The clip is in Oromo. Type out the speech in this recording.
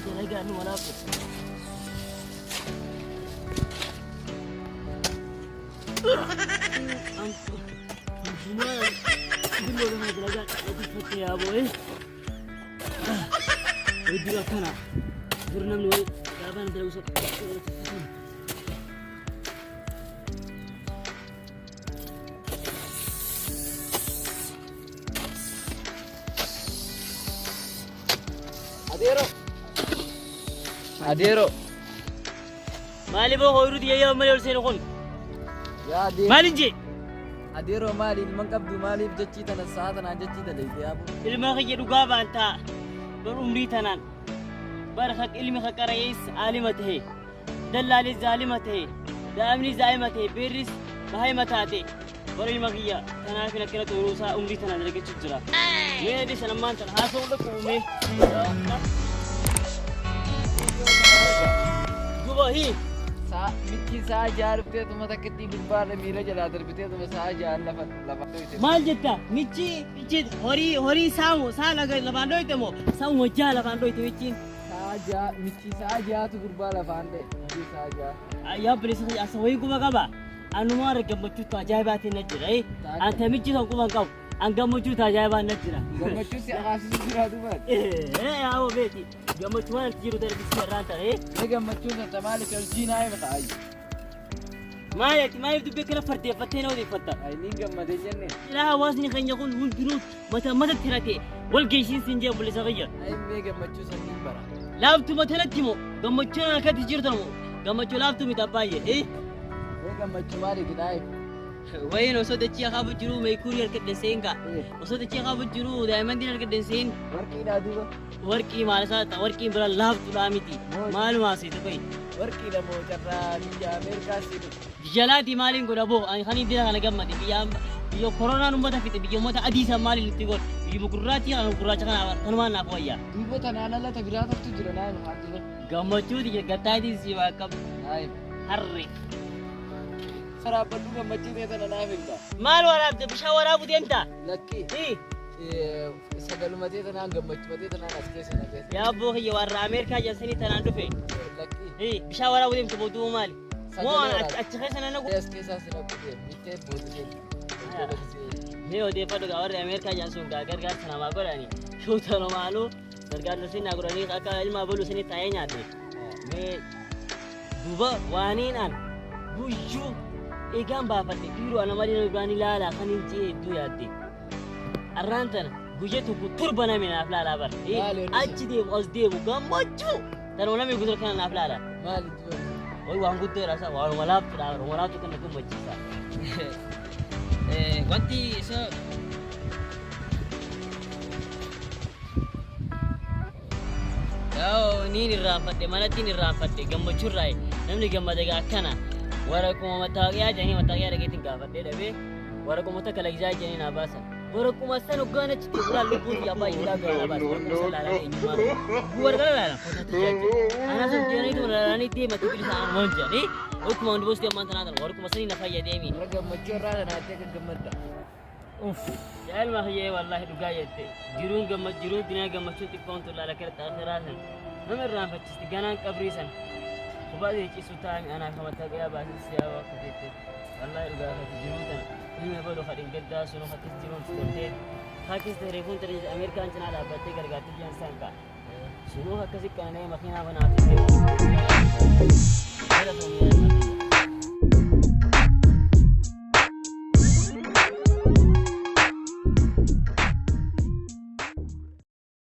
Dalagaa nu walaabdu. Hedduu akkana. Dur namni wayii gaafaan dalagu sana. Adeero. Adeero. Maali boo hoyruu xiyya malee ol seenu kun? Yaa adeero. Maalin jee? Adeero maali ilman qabdu maaliif jechii tana sa'a tanaan jechii daleeyte yaaboo. Ilma kiyya dhugaa baantaa bar umrii tanaan bar haq ilmi haqarayees aalima tahe dallaalis zaalima tahe daa'imni zaa'ima tahe beerris bahayima taate bar ilma kiyya tanaafin akkana xuruu isaa umrii tanaan dalagachuu jira. Mee dhisan ammaan tana haasa'uu dhaqqabu mee. Duba hii. Sa'a michiin sa'a ja'a dhuftee tuma takkittii gubbaarra miila jalaa darbitee tuma sa'a ja'a lafa lafa dhoyte. Maal jetta michi michi horii horii saamu saa laga lafaan dhoyte moo saamuma ja'a lafaan dhoyte michiin. Sa'a ja'a michii sa'a ja'atu gurbaa lafaan dha'e michii sa'a ja'a. Yaa obboleessa kiyya asa wayii quba qaba. Anuma irra gammachuutu ajaa'ibaatiin na jira. Anta michi kan quba hin qabu. An gammachuutu ajaa'ibaan na jira. Gammachuu si akaasisu jira duuba. Haa beeti. Gammachuu waan itti jiru darbi si irraan ta'e. Mee gammachuun san tamaali tolchii naa hima ta'a. Maali ati maaliif dubbii akkana fardeeffattee na odeeffatta? Ay niin gammadee jenne. Ilaa hawaasni keenya kun hundinuu mata matatti hirate wal geessiin siin jee obboleessa kiyya. Ay mee gammachuu san niin bara. Laaftuu matanatti moo gammachuun akkatti jirtan moo gammachuu laaftuu miti abbaayye. Mee gammachuu maaliiti naa himi. Wayin osoo dachii akaafu jiru meekuurii harkadhe seenga. Osoo dachii akaafu jiru daayimandiin harkadhe seen. Warqiidhaa duuba. Warqii maal isaa ta'a warqiin bira laaftuudhaa miti. Maalumaa seetu qoyi. Warqiidha moo carraa biyya Ameerikaa si dhufu. Jalaatii maaliin godha boo ani kan dira kana gammade biyya biyya koronaan uummata fixe biyya uummata adii san maaliin itti godhu biyya gurraattii kana gurraacha kana kanumaan naaf wayya. Duuba tanaan ala ta biraa taftu jira naa himi haa duuba. Gammachuu tiyya gattaatiin si waa qabu Naa himi. harre. Saraabbadhu gammachuu tee tana naaf himta. Maal waraabde bishaan waraabu deemta? Lakkii. Hii. Sagaluma tee tanaan gammachuma tee tanaan as keessa na keessa. Yaa abboo kiyya warra Ameerikaa jansanii tanaan dhufe. Lakkii. Hii bishaan waraabu deemtu booduu maali? Moo Sagalee achi keessa na nagu. As keessaa si naqu deem. Mittee booda deem. Mee odeeffadhu gaa warri Ameerikaa jansuun gaa gargaarsa namaa godhani. Shuutano maaluu gargaarsa sinaa godhanii akka ilma abaluu sinii taa'ee nyaate. Mee duuba waaniin an guyyuu eegaan baafadhe dhiiroo ana malee nama biraan ilaalaa kan hin jee hedduu yaadde. Arraan tana guyya tokko torba nami naaf laalaa bar. Maali wanni Achi deemu as deemu gammachuu tanuma namni guutuu kana naaf laala. Maali duuba? Wayi waan guddoodha isa waanuma laaftuudha waanuma laaftu kan na gammachiisa. Wanti isa Yaa'oo niin irraanfadhe manatti niin irraanfadhe gammachuurraa namni gammade gaa akkana waraquma mattaaqiyaa jedhanii mattaaqiyaa dhageetiin gaafadhee dhabee waraquma takka lagizaa jedhanii naa baasan. Waraquma san hoggaan achitti bulaan lubbuun xiyya abbaa itti dhagaa naa baasan waraquma san laalanii eenyummaa waraqaa laalan fototti jira. Anaa san jedhanii laalanii deematti bilisa anumaan jedhanii akkuma hundi boostii ammaan tanaa tan waraquma sanii na fayyadeemi. Warra gammachuu irraa tanaattee akka gammadda. Uff yaa ilma kiyyee wallaahi dhugaa jette jiruun gamma jiruun duniyaa gammachuun xiqqoon tun laala keessa akhiraa san nama irraanfachiisti ganaan qabrii san kophaa ta'e ciisu taa'ami anaaf kama taqiyaa baasee siyaa akka jette wallaahi dhugaa kati jiruu tana ilmi balu kadhin gaddaa sunu hakis jiruun toltee hakis telefoon tana Ameerikaan cinaa dhaabbattee gargaartee jiran san kaa sunuu akkasi qananee makiinaa banaatee deemu.